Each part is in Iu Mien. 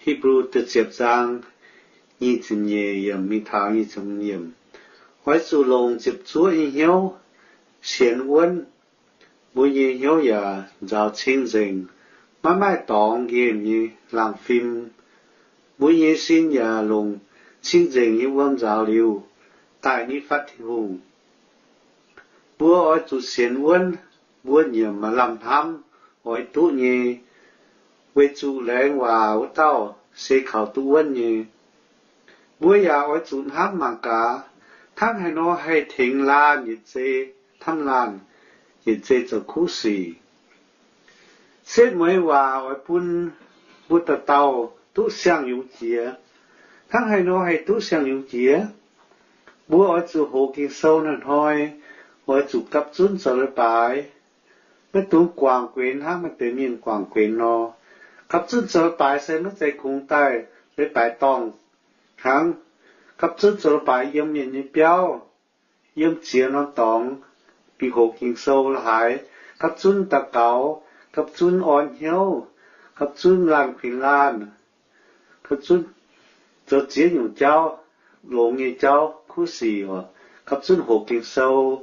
Hipv^lu da'ziepc zaang nyic ziepc nyeic yiemc mingh taux nyic ziepc yiemc. Oix zuqc longc ziepc zuoqv nyei hnyouv sienx wuonv. Mbuo nyei hnyouv yaac nzaaux cing-nzengc, maiv maaih dorngx nqemh nyei laangh fim. Mbuo nyei sin yaac longc cing-nzengc nyei wuom nzaaux liuz, daaih nitv fatv Tin-Hungh. Mbuo oix zuqc sienx wuonv mbuo nyiemc maaih lamh hnamv oix duqv nyei, weic zuqc laengz waac wuov dauh se kaux duqv wuonv nyei. Mbuo yaac oix zuqc hnamv mangc gaax, hnangv haaix nor haih tengx laanh yietc zei hnamv laanh, yietc zei zoux kuv sic. Setv mueiz waac oix bun mbuo dauh dauh duqv siang-yungz jiex. Hnangv haaix nor haih duqv siang-yungz jiex? Mbuo oix zuqc hoqc Ging-Sou hnoi-hnoi, oix zuqc gapv zunv zoux leiz-baaix. Maiv dungx guangc guenx hnangv maaih deix mienh guangc guenx nor. Gapv zunv zoux leiz-baaix se maiv zeiz kungx daaih leiz-baaix dorngh hnangv. Gapv zunv zoux leiz-baaix yiem mienh nyei biauv, yiem ziex norm dorngx, bieqc hoqc Ging-Sou la'haaix, gapv zunv daux gaux, gapv zunv orn hnyouv, gapv zunv laanh kuinx laanh, gapv zunv zoux ziex nyungc jauv, longx nyei jauv, kuv sic oc, gapv zunv hoqc Ging-Sou.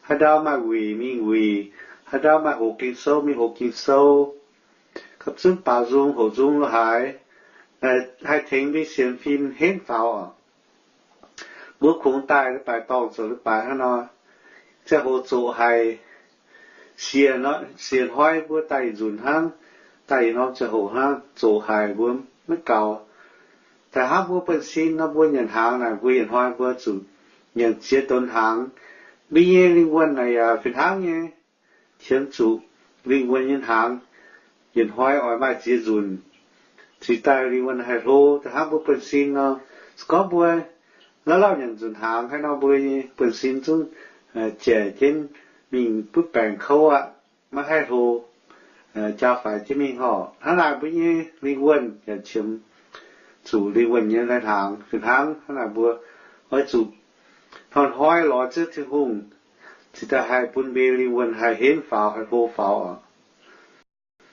Haaix ndau maaih wuic mingh wuic, haaix ndau maaih hoqc Ging-Sou mingh hoqc Ging-Sou. Gapv zunv baaux nzung hoqc nzung la'haaix, haih tengx mbuo sienx fim henv faaux oc. Mbuo kungx daaih leiz-baaix dorngh zoux leiz-baaix hnangv nor, ziangh hoc zoqc haic, siec, siec hnoi mbuo daaih yietc nzunc hnangv, daaih yietc norm ziangh hoc hnangv, zoqc haic mbuo maiv gaux. Daaih hnangv mbuo buonv-sin nor, mbuo nyanc hnaangx naaic, mbuo yietc hnoi mbuo zuqc nyanc ziex donx hnaangx. Mbuo nyei lingh wuonh naaic yaac fih hnangv nyei, qiemx zuqc lingh wuonh nyei hnaangx yietc hnoi oix maaih ziex nzunc, cingx daaih lingh wuonh haih hlo. Daaih hnangv mbuo buonv-sin nor, se gorngv mbuo lauh lauh nyanc nzunc hnaangx hnangv nor, mbuo nyei buonv-sin zungv jaic jienv mingh butv baengc kouv aqv, maiv haih hlo, jaa faix jienv mingh horc. Hnangv naaic mbuo nyei lingh wuonh yaac qiemx zuqc lingh wuonh nyei lai-hnaangx fih hnangv. Hnangv naaic mbuo oix zuqc hnoi-hnoi lorz Ziouv Tin-Hungh, cingx daaih haih bun mbuo lingh wuonh haih henv faaux, haih hlo faaux oc.